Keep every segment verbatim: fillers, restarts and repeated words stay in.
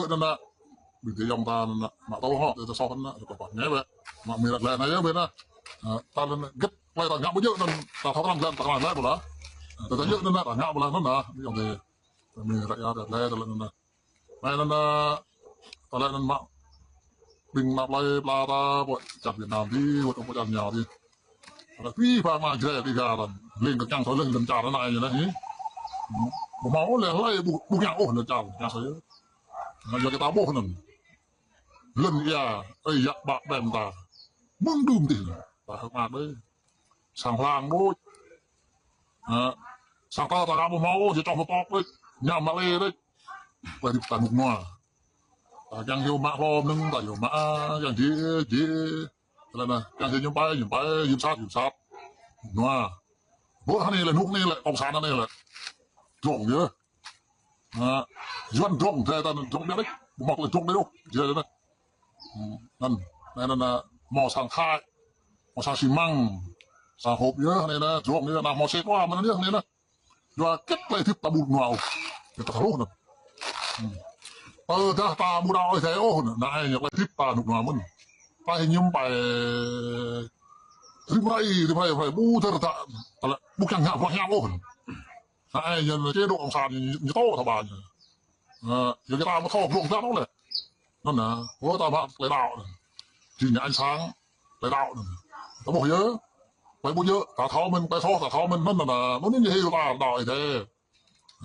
anŭn anai. Ƀing adơi ayŏng ta anŭn anai, mă tŏ hŏ, tơdah soh anŭn anai, rơkâo pă ñe bĕ. Mă mơ̆ ră glaĭ anai yơh bĕ anai. Ă, ta anŭn anai hơget tơlơi ta ngă ƀu djơ̆ anŭn, ta thâo krăn glaĭ, ta krăn glaĭ pô lah. Ă, tơdah djơ̆ anŭn anai, ta ngă pô lah anŭn anai, ayŏng adơi. Mơ̆ ră glaĭ, ră glaĭ tơlơi anŭn anai. Anai anŭn anai, tơlơi anŭn mă ƀing ană plơi pla ta, pơ čar Việt Nam adih, pơ čar Nhao adih. Ră tui pha mă Jrai Dega anŭn. Leng kơ kiăng thâo leng lŏn čar anai yơh anai. Ƀu hmâo ôh lĕ hlơi ƀu, ƀu kiăng ôh lŏn čar, kiăng thâo yơh. Anai yua kơ ta ƀuh anŭn. Lŏn ia, ơi yă ƀă ƀĕn ta. Mơ̆ng đưm adih. Ta hơ̆k mơak đơi. Sang hlang đôč. Ă, sang ta ta ka ƀu hmâo ôh, či čoh pơpŏk đôč. Ñam mă lĕ đôč. Tơlơi hơdip ta rơnŭk rơnua. Ta kiăng hyu mă hlô mơnơ̆ng, ta hyu mă, kiăng djai, djai. Tơlơi anŭn, kiăng hyu mơñum pai, mơñum pai, hyu sat, hyu sat. Rơnŭk rơnua. Ƀơi anai lĕ, rơnŭk anai lĕ, cộng sản anai lĕ. Drŏng yơh. Ă, Yuan drŏng, Jrai ta anŭn drŏng biă đôč. Ƀu hmâo tơlơi drŏng đôč. Jrai anŭn. Hm, anŭn, anai anŭn, ă, hmâo sang khai, hmâo sang xi măng, sang hộp yơh, anai anŭn, drŏng yơh, anŭn hmâo sĕ tua, mơ̆n anŭn yơh, anai anŭn. Yua hơget tơlơi hơdip ta ƀu rơnŭk rơnua ôh. Yua ta thâo anŭn. Hm. Tơdah ta ƀu đaŏ Ơi Adai ôh anŭn, anai ñu tơlơi hơdip ta rơnŭk rơnua mơ̆n. Ta hyu mơñum pai rĭm hrơi, rĭm hrơi, rĭm hrơi, ƀu tơdah ta, ta lĕ ƀu kiăng ngă bruă hiam ôh anŭn. Anai ñu chế độ cộng sản ñu, ñu tŏ ta ƀă ñu. Ă, yua kơ ta ƀu thâo glông dăn ôh lĕ. Anŭn anai, ơ ta mă tơlơi đaŏ anŭn. Jing ñu ăn sang tơlơi đaŏ anŭn. Ta ƀuh yơh. Tơlơi ƀu djơ̆, ta thâo mơ̆n, tơlơi soh, ta thâo mơ̆n, anŭn anai, anŭn ñu hyu ta đaŏ Ơi Adai.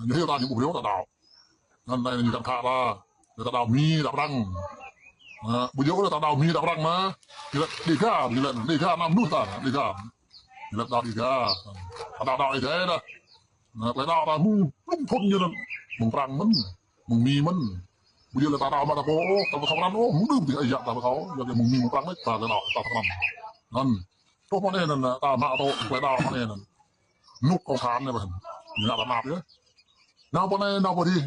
Ñu hyu ta ñu ƀu brơi ta đaŏ. Anŭn anai ñu kăn khă ta. Ñu ta đaŏ Mi, đaŏ Prăng. Ă, ƀu djơ̆ ôh ta đaŏ Mi, đaŏ Prăng anai. Ñu lĕ Dega, ñu lĕ Dega, anăm nuh ta, Dega. Ñu lĕ đaŏ Dega. Ta đaŏ, đaŏ Ơi Adai đah. Anai, tơlơi đaŏ ta mơ̆ng, mơ̆ng phŭn ñu anŭn. Mơ̆ng Prăng mơ̆n, mơ̆ng Mi mơ̆n. Ƀu djơ̆ lĕ ta đaŏ mă ta pô, ta ƀu thâo krăn ôh, mơ̆ng đưm adih ơi yă ta ƀu thâo, yua kơ mơ̆ng Mi mơ̆ng Prăng anai, ta đaŏ, ta thâo krăn. Anŭn. Truh pơ anai anŭn, ta mă tŏ tơlơi đaŏ pơ anai anŭn. Rơnŭk cộng sản anai ƀă. Ñu ngă ta mă yơh. Nao pơ anai, nao pơ adih,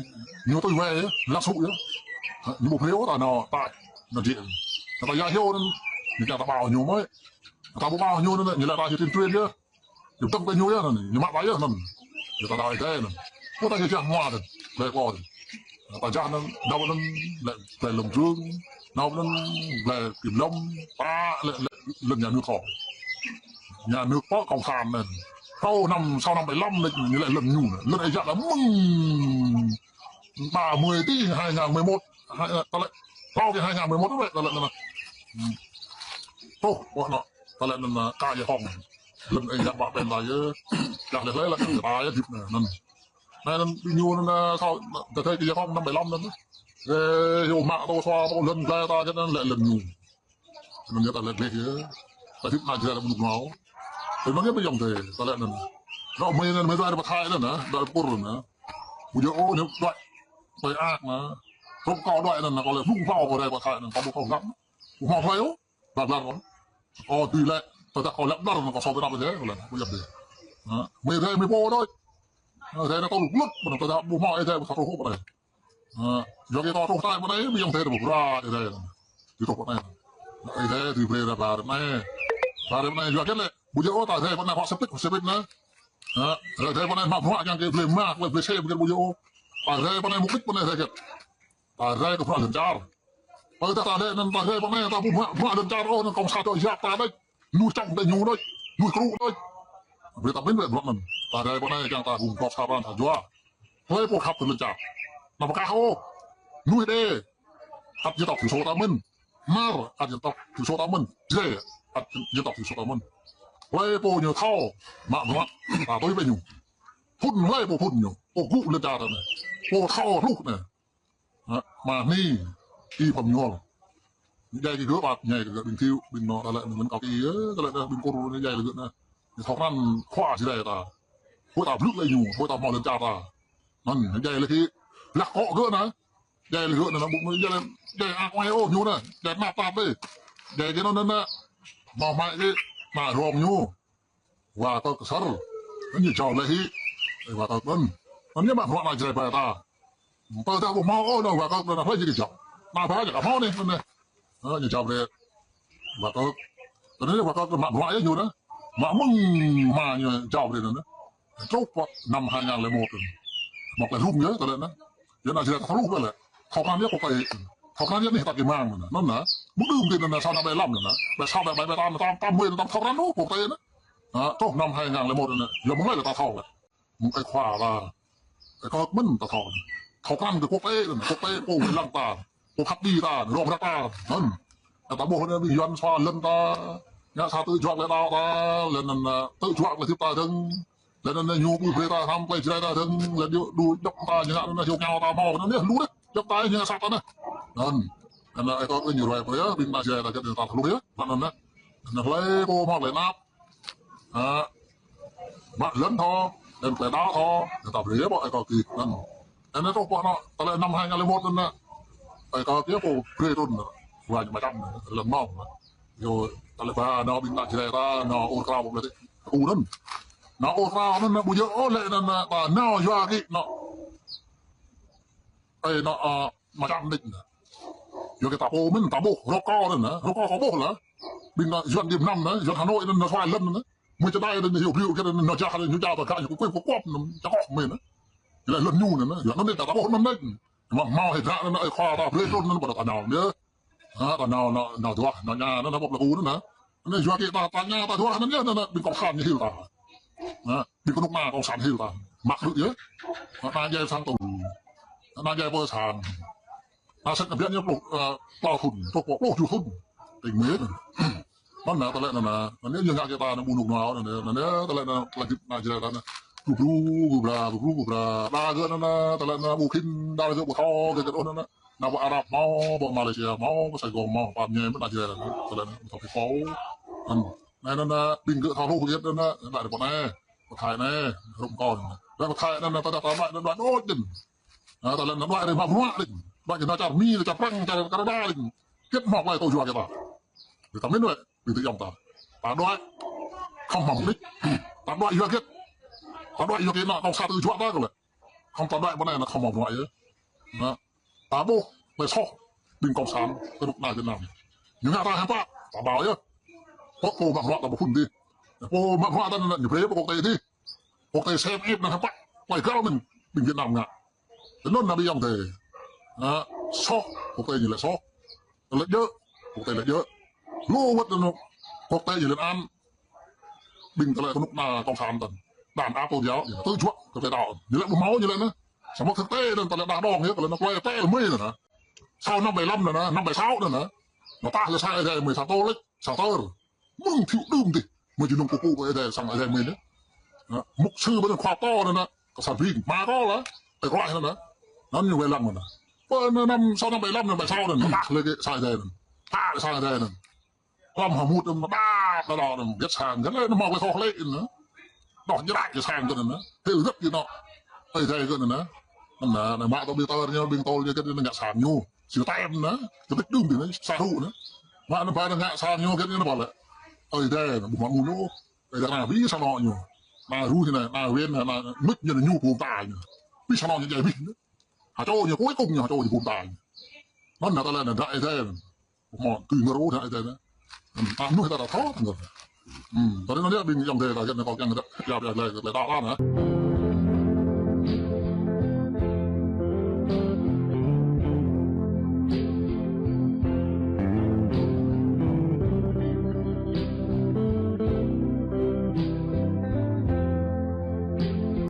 ñu tui wai yơh, lăng sŭ yơh. Ñu ƀu brơi ôh ta nao, ta, nao djai. Ta yă hyu anŭn, ñu kiăng ta ƀaŏ ñu mơ̆n. Ta ƀu ƀaŏ ñu anŭn, ñu lĕ ta hyu tuyên truyền yơh. Ñu tơ̆ng kơ ñu yơh anŭn, ñu mă ta yơh anŭn. Yua ta đaŏ Ơi Adai anŭn. Pô ta hyu jah hmua anŭn, tơlơi pô anŭn. Ta jah anŭn, đaŏ anŭn, lĕ tơlơi lŏm dơ̆ng, nao anŭn, tơlơi kiểm lâm, ta lĕ, lĕ, lŏn nhà nước thôi. Nhà nước pô cộng sản anŭn. Sau năm, sau năm bảy lăm lĕ, ñu lĕ lŏn ñu anŭn. Lŏn Ơi Adai lĕ mơ̆ng ba mươi tỉ hai ngàn mười một. Hai, ta lĕ, sau kơ hai ngàn mười một lĕ, ta lĕ anŭn. Hm. Truh, pô anŭn. Ta lĕ anŭn, ă, kơ giải phóng. Lŏn Ơi Adai ƀă ƀĕn ta yơh. Čah lĕ hlơi lĕ kơ ta yơh hơdip anŭn. Anŭn. Anai anŭn ƀing ñu anŭn, ă, thâo, ta thâo kơ giải phóng năm bảy lăm anŭn. Ơ, hyu mă tŏ sua tŏ lŏn glaĭ ta čang anŭn lĕ lŏn ñu. Anŭn yơh ta lĕ gleh yơh. Ta hơdip anai Jrai ta ƀu rơnŭk rơnua ôh. Tơl mơ̆ng yơh ƀing ayŏng adơi, ta lĕ anŭn. Rŏ mơi anŭn mơi dua ta pơthâo anŭn, ă, dua pơr anŭn. Ƀu djơ̆ ôh ñu đuaĭ. Tơlơi ak anŭn. Rŏ kâo đuaĭ anŭn, kâo lĕ rŭng pao kâo rai pơthâo anŭn, kâo ƀu thâo krăn. Ƀu hmâo hlơi ôh. Blah blah ôh. Kâo tui lĕ, tơdah kâo lăp đơr anŭn kâo soh tơnap Ơi Adai, kâo lĕ, ƀu djơ̆ dih. Ă, mơi Ơi Adai mơi pô đôč. Ă, Ơi Adai anŭn tơl lŭt, ƀu anŭn tơdah ƀu hmâo Ơi Adai ƀu thâo truh ôh ƀă anai. Ă, yua kơ ta truh tai ƀă anai, ƀing ayŏng adơi ta ƀu brơi Ơi Adai anŭn. Či truh ƀă anai. Ơi Adai tui brơi ta ba rơ̆p anai. Ba rơ̆p anai yua kơ lĕ, ƀu djơ̆ ôh ta Ơi Adai pơ anai pă septic, septic anai. Ă, Ơi Adai pơ anai mă bruă kiăng kơ blơi mă, blơi, blơi sĕ, ƀu djơ̆ ôh. Ta Ơi Adai pơ anai mục đích pơ anai Ơi Adai kơ. Ta Ơi Adai kơ bruă lŏn čar. Pơ ta ta đĕ anŭn ta Ơi Adai pơ anai ta ƀu mă, mă lŏn čar ôh anŭn kông sa čô yap ta đĕ. Nuih čŏng đĕ ñu đĕ. Nuih kru đĕ. Brơi ta mĭn wĕ bruă anŭn. Ta Ơi Adai pơ anai kiăng ta gum gop sa pran ta jua. Hlơi pô khăp tơlơi lŏn čar. Anăm pơkah ôh. Nuih đĕ. Ăt dân tộc thiểu số ta mơ̆n. Hmar, ăt dân tộc thiểu số ta mơ̆n. Jrai, ăt dân tộc thiểu số ta mơ̆n. Hlơi pô ñu thâo, mă bruă, ta tui wĕ ñu. Phŭn hlơi pô phŭn ñu. Pô gŭ lŏn čar anai. Pô thâo hluh anai. Hă, mă hni, i pham ñuôl. Ñu djai kơ gơ̆ ƀă, ñai kơ gơ̆ ƀing Thiu, ƀing anŏ, ta lĕ anŭn mơ̆n kâo kơ i, ơ, ta lĕ anŭn ƀing Kur ñu djai lĕ gơ̆ anŭn. Ñu thâo krăn khua Jrai ta. Huĭ ta blŭ lĕ ñu, huĭ ta hmâo lŏn čar ta. Anŭn, ñu djai lĕ kơ, lăk akŏ gơ̆ anŭn. Djai lĕ gơ̆ anŭn, ƀu djai lĕ, djai ak wai ôh ñu anŭn. Djai tơnap tap đơi. Djai kơ anŭn anŭn anŭn. Hmâo hmăi kơ, mă rong ñu. Wa Kơk Ksor. Anŭn ñu jao lĕ hĭ. Ơ, Wa Kơk anŭn. Anŭn ñu mă bruă anai Jrai ƀơi ta. Tơdah ƀu hmâo ôh anŭn Wa Kơk anŭn hlơi či kơ jao. Anai ba jao ka hmâo anai, anŭn anai. Ơ, ñu jao brơi Wa Kơk. Anŭn anai Wa Kơk anŭn mă bruă yơh ñu anŭn. Mă mơ̆ng hma ñu jao brơi anŭn anŭn. Truh pơ năm hai ngàn lẻ một anŭn. Mă tơlơi rŭng yơh tơlơi anŭn. Yua anai Jrai ta thâo hluh ƀơi lĕ. Thâo krăn yơh quốc tế. Thâo krăn yơh anai ta kơ mơ̆ng anŭn anŭn. Anŭn anŭn. Ƀu dưi tin anŭn, sáu năm bảy lăm anŭn anŭn. Bảy sáu, bảy bảy tám, ta, ta mơ̆ng anŭn ta thâo krăn ôh quốc tế anŭn. Hă, truh năm hai ngàn lẻ một anŭn. Yua mơ̆ng anai lĕ ta thâo lĕ. Mơ̆ng ai khua ta. Ai khua mơ̆n ta thâo. Thâo krăn kơ quốc tế anŭn. Quốc tế pô lăng ta. Pô khăp đi ta, rong ră ta. Anŭn. Ta ƀuh anŭn ƀing Yuan sua lŏn ta. Ngă sa tơjuă lĕ đao ta. Lĕ anŭn, tơjuă lĕ tip ta dơ̆ng. Lĕ anŭn ñu ƀu brơi ta hrăm plei Jrai ta dơ̆ng, lĕ ñu dŏ djŏp ta ñu ngă anŭn hiu ñao ta hmâo, anŭn yơh lu đĕč, djŏp ta ñu ngă sat ta anŭn. Anŭn, anŭn ai kâo kơ ñu ruai pơ yơh, ƀing ană Jrai ta gĕt ta thâo lu yơh, mă anŭn anŭn. Anŭn hlơi pô hmâo lĕ năp. Hă, mă lŏn thâo, lŏn plei đao thâo, anŭn ta brơi yơh ƀơi ai kâo kơ anŭn. Anŭn truh pơ anŭn, tơlơi năm hai ngàn lẻ một anŭn. Ai kâo kơ pô brơi trŭn anŭn. Wa ñu mă čăm anŭn, lŏn mơ̆ng anŭn. Yua, tơlơi ba, anŭn ƀing ană Jrai ta, anŭn ur krao ƀơi tơlơi. Anŭn. Anŭn ur krao anŭn, anŭn ƀu djơ̆ ôh lĕ anŭn, anŭn, ta nao yua kơ, anŭn. Ơi, anŭn, ơ, mă čăm đĕč anŭn. Yua kơ ta pô mơ̆n, ta ƀuh, rŏk kâo anŭn, rŏk kâo kâo ƀuh lah. Ƀing anŭn Yuan đĭ mơnam anŭn, Yuan Hà Nội anŭn, anŭn suai lŏn anŭn. Mơ̆ng čơđai anŭn, hyu brơi kơ anŭn, anŭn jah anŭn, ñu ja ta gak ñu kơ kuĕ kơ kuăp anŭn, čơkŏh mơ̆n anŭn. Lĕ lŏn ñu anŭn, Yuan anŭn đĕč ta ƀuh anŭn đĕč. Mă hmâo hơdră anŭn, ơi khua ta brơi trŭn anŭn, ƀu ta nao yơh. Hă, ta nao, nao, nao duah, nao ña, nao, nao ƀuh lagu anŭn, hă. Anŭn yua kơ ta, ta ña, ta duah, anŭn yơh, anŭn, anŭn, ƀing cộng sản ñu hil ta. Hă, ƀing kơnuk kơna cộng sản hil ta. Mă krư̆ yơh. Hă, anŭn djai sang tŭ. Anŭn djai pơ sang. Anŭn sĕt anŭn biă ñu pluh, ơ, pluh thŭn, pluh, pluh, pluh juh thŭn. Tĭng mơ̆n. Anŭn anŭn, tơlơi anŭn, anŭn, anŭn yơh ngă kơ ta anŭn ƀu rơnŭk rơnua, anŭn, anŭn, anŭn, tơlơi anŭn, tơlơi hơdip ană Jrai ta anŭn. Bru bru, bru bra, bru bru, bru bra. Đa gơ̆ anŭn, anŭn, tơlơi anŭn ƀu khĭn, đa gơ̆ ƀu thâo, gơ̆ gơ̆ anŭn, anŭn. Anŭn pơ Arab hmâo, pơ Malaysia hmâo, pơ Sài Gòn hmâo, pơ Miên, pơ Nigeria, tơlơi anŭn, thâo phi pô. Anŭn, anŭn, anŭn, ƀing gơ̆ thâo hluh gơ̆ anŭn, anŭn, đa pơ anai, pơ Thái anai, rŭm kâo anŭn. Đa pơ Thái anŭn, anŭn, ta, ta, ta, đuaĭ, đuaĭ, đuaĭ, đuaĭ, đuaĭ, anŭn, anŭn, đuaĭ, rơmah ruă anŭn. Đuaĭ, anŭn, čar Mi, čar Prăng, čar Canada anŭn. Gơ̆ hmâo tơlơi tŭ yua kơ ta. Gơ̆ ta mĭn wơ̆t, ƀing tơ yom ta. Ta đuaĭ, khŏm hmâo mục đích. Ta đuaĭ yua gơ̆. Ta đuaĭ yua kơ anŭn, anŭn sa tơjuă ta kơ lĕ. Khŏm ta đuaĭ pơ anai anŭn khŏm hmâo bruă yơh. Anŭn. Ta ƀuh, lĕ soh, ƀing cộng sản, kơnuk kơna Việt Nam. Ñu ngă ta hiam pă, ta đaŏ yơh. Pô, pô mă bruă ta ƀu phŭn dih. Pô mă bruă ta anŭn ñu brơi pơ quốc tế dih. Quốc tế xem ĕp anŭn hiam pă, plei găl mơ̆n, ƀing Việt Nam ngă. Tơ anŭn anŭn ƀing ayŏng adơi. Anŭn, soh, quốc tế ñu lĕ soh. Lĕ djơ̆, quốc tế lĕ djơ̆. Lu wơ̆t anŭn, quốc tế ñu lên án. Ƀing tơlơi kơnuk kơna cộng sản tăn. Đàn áp tôn giáo, ñu tơjuă, tơlơi đaŏ. Ñu lĕ ƀu hmâo ñu lĕ anŭn. Samơ̆ thực tế anŭn tơlơi đah đong yơh, tơlơi anŭn plei tơl mơi anŭn. Sau năm bảy lăm anŭn, năm bảy sáu anŭn. Anŭn tah lĕ sa Ơi Adai mơi sa tô lĕ, sa tơr. Mơ̆ng thiu đưm dih. Mơi jơnum pơpŭ Ơi Adai, sang Ơi Adai mơi anŭn. Anŭn, mục sư ƀơi anŭn khua pô anŭn, anŭn. Kơ sa ƀing, mă kâo lah. Ơi kơ lah anŭn. Anŭn ñu wai lăng anŭn. Pơ anŭn năm, sau năm bảy lăm anŭn, bảy sáu anŭn. Tah lĕ kơ sa Ơi Adai anŭn. Tah lĕ sa Ơi Adai anŭn. Lăm hơmŭt anŭn, đa, đa, đa, anŭn. Gĕt sang, gĕt lĕ anŭn hmâo wai thoh lĕ anŭn. Đôč ñu đaŏ kơ sang kơ anŭn. Hil gĕt kơ anŭn. Ơi Adai kơ anŭn. Anŭn, anŭn, mă tơ ƀing tơl ñu, ƀing tơl ñu, gĕt anŭn ngă sang ñu. Siu tem anŭn. Kơ tĭk đưm dih anŭn, sa ru anŭn. Mă anŭn ba anŭn ngă sang ñu, gĕt anŭn ba lĕ. Ơi Adai anŭn, ƀu hmâo mơ̆n ñu. Ơi Adai anŭn, ƀing sang anŏ ñu. Anŭn ru ñu anŭn, anŭn win anŭn, anŭn mĭt ñu anŭn ñu pum ta ñu. Ƀing sang anŏ ñu djai ƀing anŭn. Hơčô ñu, cuối cùng ñu hơčô ñu pum ta ñu. Anŭn anŭn tơlơi anŭn, đaŏ Ơi Adai anŭn. Ƀu hmâo tui ngơ̆r ôh đaŏ Ơi Adai anŭn. Anŭn, ta mơnuih ta, ta thâo ta ngơ̆r. Anŭn, tơlơi anŭn yơh ƀing ayŏng adơi ta gĕt anŭn kâo kiăng đaŏ, đaŏ, đaŏ, đaŏ, đaŏ, đaŏ anŭn.